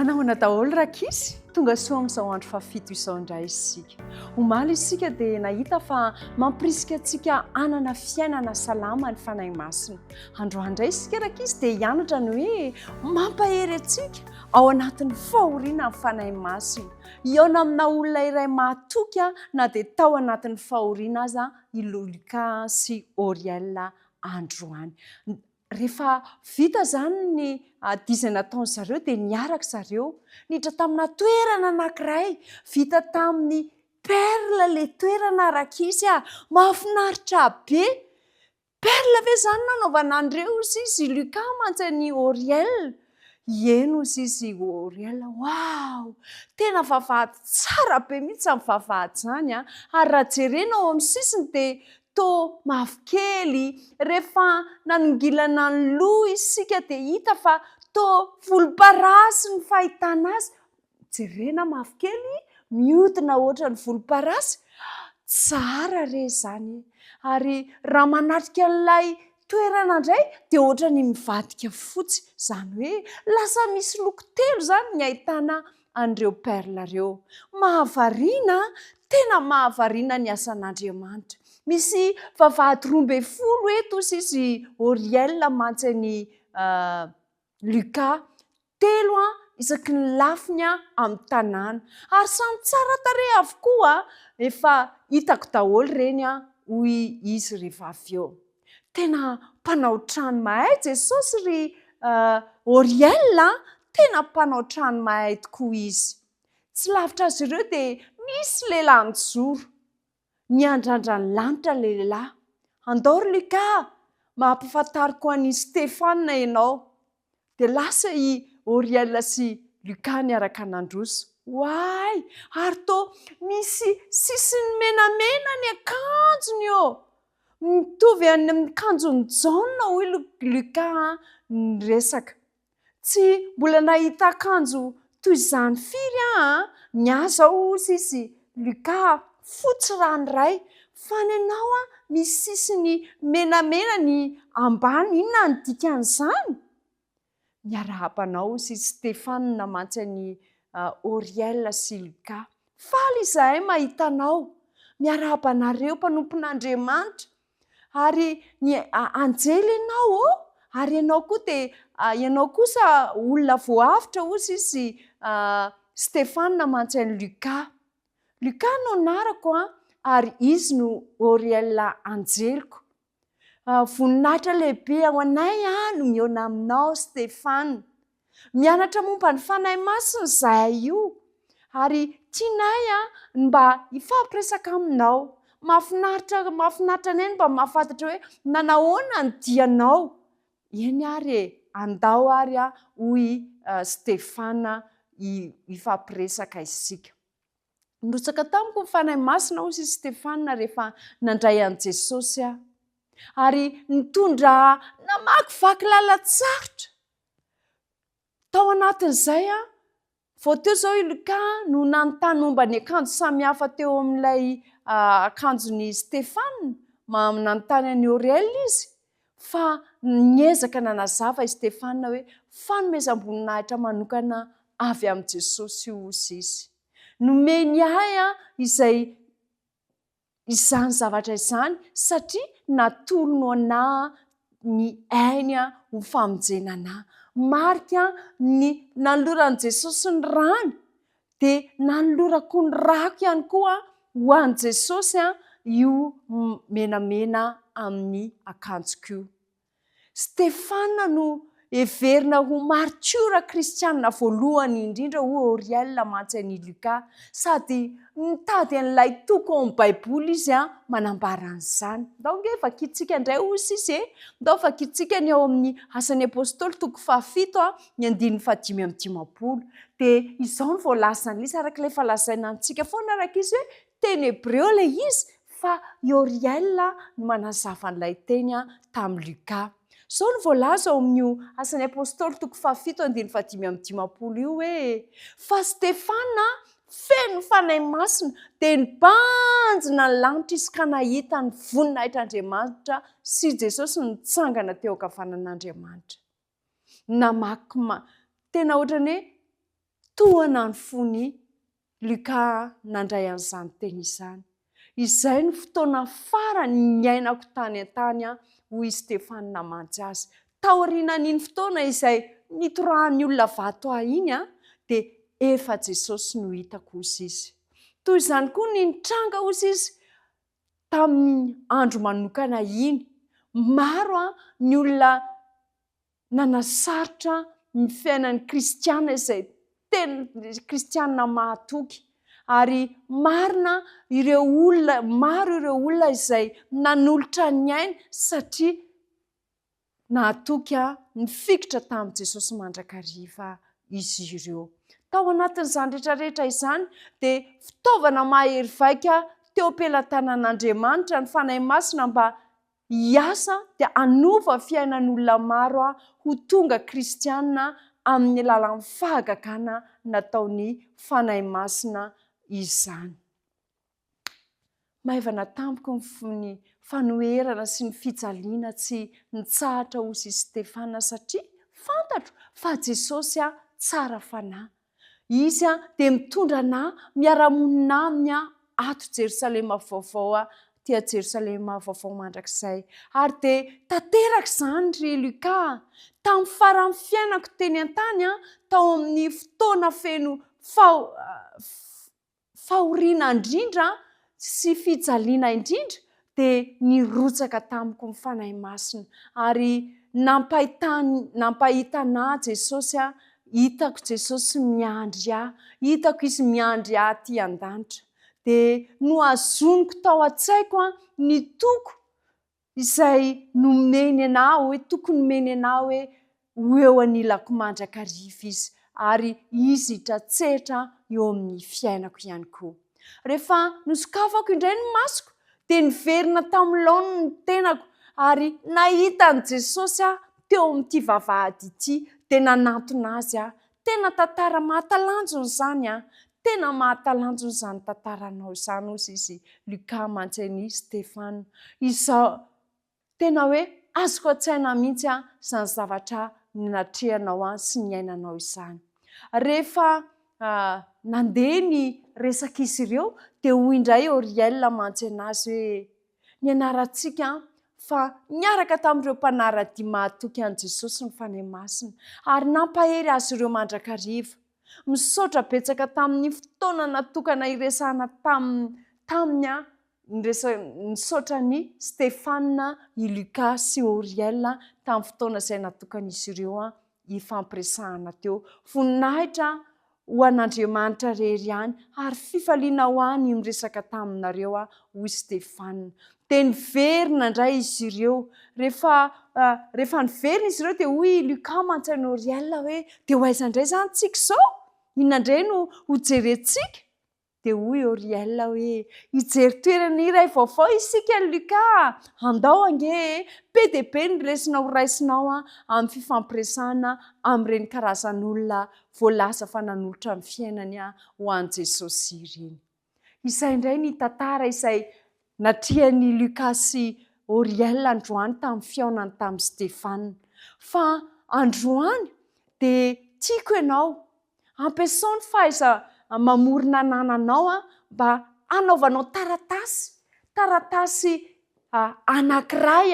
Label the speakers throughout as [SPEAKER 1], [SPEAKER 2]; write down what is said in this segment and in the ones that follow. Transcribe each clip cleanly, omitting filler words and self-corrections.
[SPEAKER 1] Manahoana daholo rankizy? Tonga soa amin'izao andro fahafito izao indray isika. Omaly isika dia nahita fa mampirisika antsika hanana fiainana salama ny Fanahy Masina. Androany indray isika rankizy dia hianatra ny hoe mampahery antsika ao anatin'ny fahoriana ny Fanahy Masina. Hihaona amina olona iray mahatoky na dia tao anatin'ny fahoriana aza i Luca sy Oriel androany. Rehefa vita izany ny dia izay nataon-dry zareo dia niaraka zareo. Niditra tamina toerana anankiray vita tamin'ny perle ilay toerana rankizy a! Mahafinaritra be! Perle ve izany nanaovana an'ireo hozy izy i Lucas mantsy an'i Oriel? Ieny hozy izy i Oriel, waouh! Tena vavahady tsara be mihitsy izany vavahady izany a! Ary raha jerena ao amin'ny sisiny dia Toa mavokely, rehefa nanongilana ny loha isika dia hita fa toa volomparasy ny fahitana azy, jerena mavokely mihodina ohatran'ny volomparasy, tsara re izany e! Ary raha manatrika an'ilay toerana indray dia ohatran'ny mivadika fotsy, izany hoe lasa misy loko telo izany ny ahitana an'ireo perles ireo. Mahavariana, tena mahavariana ny asan'Andriamanitra. Misy vavahady 12 eto hoy izy Oriel mantsy an'i Lucas. Telo isaky ny lafiny amin'ny tanàna. Ary samy tsara tarehy avokoa, efa hitako daholo ireny hoy izy rehefa avy eo. Tena mpanao trano mahay Jesosy ry Oriel a! Tena mpanao trano mahay tokoa izy. Tsy lavitra azy ireo dia nisy lehilahy nijoro. Niandrandra ny lanitra ilay lehilahy. Andao ry Luca a! Mampahafantariko an'i Stefana ianao. Dia lasa i Oriel sy Luca niaraka nandroso. Oay! Ary toa misy sisiny menamena ny akanjony ô! Mitovy amin'ny akanjon'i Jaona hoy Luca niresaka. Tsy mbola nahita akanjo toy izany firy aho an! Ny ahy izao hozy izy Luca fotsy ranoray fa ny anao misy sisiny menamena ny ambany, inona no dikan'izany? Miarahaba anao hozy izy Stefana mantsy an'i Oriel sy Luca. Faly izahay mahita anao. Miarahaba anareo mpanompon'Andriamanitra. Ary ny anjely ianao ô, ary ianao koa dia ianao kosa olona voavotra hozy izy Stefana mantsy an'i Luca. Luca no anarako an, ary izy no Oriel anjeliko. Voninahitra lehibe ho anay no mihaona aminao Stefana. Mianatra momba ny Fanahy Masina izahay io, ary tianay ny mba hifampiresaka aminao. Mahafinaritra, mahafinaritra anay ny mba mahafantatra hoe nanahoana ny dianao. Eny ary e, andao ary hoy Stefana hifampiresaka isika. Nirotsaka tamiko ny Fanahy Masina, hoy i Stefana rehefa nandray an'i Jesosy aho. Ary nitondra ahy namakivaky lalan-tsarotra. Tao anatin'izay aho, vao teo izao i Luca no nanontany momba ny akanjo samihafa teo amin'ilay akanjon'i Stefana. Nanontany an'i Aurel izy, fa niezaka nanazava i Stefana hoe fanomezam-boninahitra manokana avy amin'i Jesosy io hozy izy. Nomeny ahy izay izany zavatra izany satria natolony ho anà ny ainy ho famonjena anà. Marika ny nanoloran'i Jesosy ny rany dia nanolorako ny rako ihany koa ho an'i Jesosy io menamena amin'ny akanjoko io. Stefana no heverina ho martiora kristianina voalohany indrindra, hoy Auriel mantsy an'i Luka. Sady mitady an'ilay toko ao amin'ny Baiboly izy manambara an'izany. Ndao ange vakintsika indray hoy sisa e! Ndao vakintsika ny ao amin'ny Asan'ny Apostoly toko fahafito, ny andininy fahadimy amby dimampolo. Dia izao no voalazan'ilay izy, araka ilay efa lazaina antsika foana rankizy hoe Teny hebreo ilay izy fa i Oriel no manazava an'ilay teny tamin'i Luka. Izao no voalaza ao amin'io Asan'ny Apostoly toko fahafito andininy fahadimy amby dimampolo io hoe, Fa Stefana feno ny Fanahy Masina dia nibanjina ny lanitra izy ka nahita ny voninahitr'Andriamanitra sy Jesosy nitsangana teo ankavanan'Andriamanitra. Namaky ma, tena ohatran'ny hoe. Tohana ny fon'i Luca nandray an'izany teny izany. Izay no fotoana farany niainako tany an-tany, hoy i Stefana namantsy azy. Taorianan'iny fotoana izay nitorahan'ny olona vato ahy iny, dia efa Jesosy no hitako, hozy izy. Toy izany koa ny nitranga, hozy izy, tamin'iny andro manokana iny. Maro ny olona nanasarotra ny fiainan'ny kristiana izay tena kristiana mahatoky. Ary marina ireo olona, maro ireo olona izay nanolotra ny ainy satria nahatoky nifikitra tamin'i Jesosy mandrakariva izy ireo. Tao anatin'izany rehetra rehetra izany dia fitaovana mahery vaika teo am-pelatanan'Andriamanitra ny Fanahy Masina mba hiasa dia hanova fiainan'olona maro ho tonga kristiana amin'ny alalan'ny fahagagana nataon'ny Fanahy Masina izany. Maivana tamiko ny fanoherana sy ny fijaliana tsy nitsahatra hozy i Stefana satria fantatro fa Jesosy tsara fanahy. Izy dia mitondra anà miara-monina aminy ato Jerosalema vaovao aty Jerosalema vaovao mandrakizay. Ary dia tanteraka izany ry Luca a! Tamin'ny faran'ny fiainako teny an-tany, tao amin'ny fotoana feno fahoriana indrindra sy fijaliana indrindra dia nirotsaka tamiko ny Fanahy Masina ary nampahitany nampahita anah Jesosy ah, hitako Jesosy miandry ahy, hitako Izy miandry ahy aty an-danitra. Dia nohazoniko tao an-tsaiko ny toko izay nomeny anah hoe tokony nomeny anah hoe ho eo anilako mandrakariva izy ary izy hitratsehitra eo amin'ny fiainako ihany koa. Rehefa nosokafako indray ny masoko dia niverina tamin'ny laoniny ny tenako ary nahita an'i Jesosy aho teo amin'ity vavahady ity dia nanantona azy aho. Tena tantara mahatalanjona izany an! Tena mahatalanjona izany tantaranao izany hozy izy Luca mantsy an'i Stefana. Izao tena hoe azoko an-tsaina mihitsy an izany zavatra natrehanao an sy niainanao izany. Rehefa nandeha ny resak'izy ireo dia hoy indray Auriel mantsy an'azy hoe Nianarantsika fa niaraka tamin'ireo mpanara-dia mahatoky an'i Jesosy ny Fanahy Masina, ary nampahery azy ireo mandrakariva. Misaotra betsaka tamin'ny fotoana natokana hiresahana taminy aho. Nisaotra an'i Stefana, i Luca sy Auriel tamin'ny fotoana izay natokan'izy ireo hifampiresahana teo. Voninahitra ho an'Andriamanitra irery ihany, ary fifaliana ho ahy ny miresaka taminareo aho, hoy Stefana. Dia niverina indray izy ireo. Rehefa, rehefa niverina izy ireo dia hoy i Luca mantsy an'i Auriel hoe, dia ho aiza indray izany tsika izao? Inona indray no hojerentsika? Dia hoy Auriel hoe, Hijery toerana iray vaovao isika ry Luca a! Andao ange e! Be dia be ny lesona ho raisinao amin'ny fifampiresahana amin'ireny karazan'olona voalaza fa nanolotra ny fiainany ho an'i Jesosy ireny. Izay indray ny tantara izay natrehan'i Luca sy Auriel androany tamin'ny fihaonany tamin'i Stefana. Fa androany dia tiako ianao Ampiasao ny fahaiza-mamorona anananao mba hanaovanao taratasy, taratasy anankiray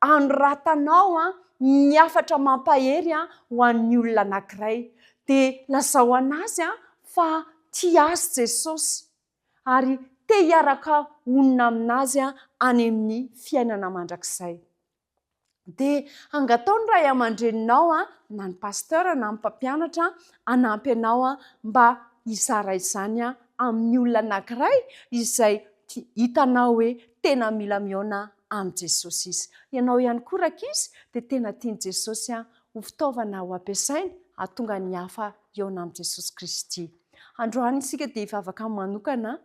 [SPEAKER 1] anoratanao ny hafatra mampahery ho an'ny olona anankiray. Dia lazao an'azy fa tia azy Jesosy ary te hiaraka honina amin'azy any amin'ny fiainana mandrakizay. Dia angataho ny ray aman-dreninao na ny pasteur na ny mpampianatra hanampy anao mba hizara izany amin'ny olona anankiray izay hitanao hoe tena mila mihaona amin'i Jesosy izy. Ianao ihany koa rankizy dia tena tian'i Jesosy ho fitaovana ho ampiasainy hahatonga ny hafa hihaona amin'i Jesosy Kristy. Androany isika dia hivavaka manokana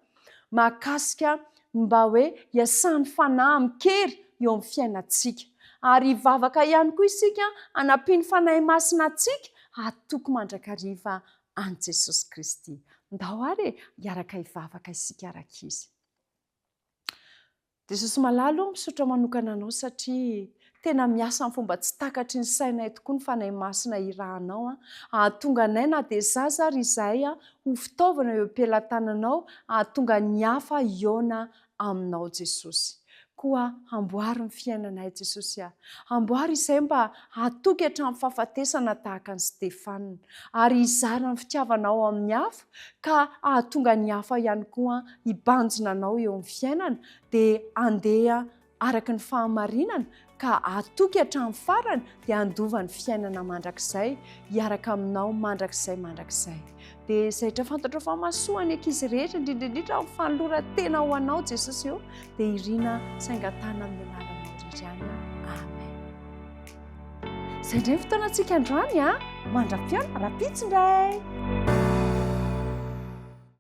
[SPEAKER 1] mahakasika ny mba hoe hiasan'ny Fanahy amin-kery eo amin'ny fiainantsika. Ary hivavaka ihany koa isika hanampian'ny Fanahy Masina antsika hatoky mandrakariva an'i Jesosy Kristy. Ndao ary e, hiaraka hivavaka isika rankizy. Jesosy malala ô, misaotra manokana anao satria. Tena miasa amin'ny fomba tsy takatry ny sainay tokoa ny Fanahy Masina irahanao hahatonga anay na dia zaza ary izahay ho fitaovana eo am-pelatananao hahatonga ny hafa hihaona aminao Jesosy. Koa amboary ny fiainanay Jesosy a! Amboary izay mba hatoky hatramin'ny fahafatesana tahaka an'i Stefana, ary hizara ny fitiavanao amin'ny hafa ka hahatonga ny hafa ihany koa hibanjina anao eo amin'ny fiainana dia handeha araka ny fahamarinana ka hatoky hatramin'ny farany dia handova ny fiainana mandrakizay hiaraka aminao mandrakizay mandrakizay. Dia izay rehetra fantatrao fa mahasoa ny ankizy rehetra, indrindra indrindra amin'ny fanoloran-tena ho anao Jesosy eo, dia irina sy angatahana amin'ny anaranao irery ihany. Amen. Izay indray ny fotoanantsika androany a, mandra-pihaona rahampitso indray.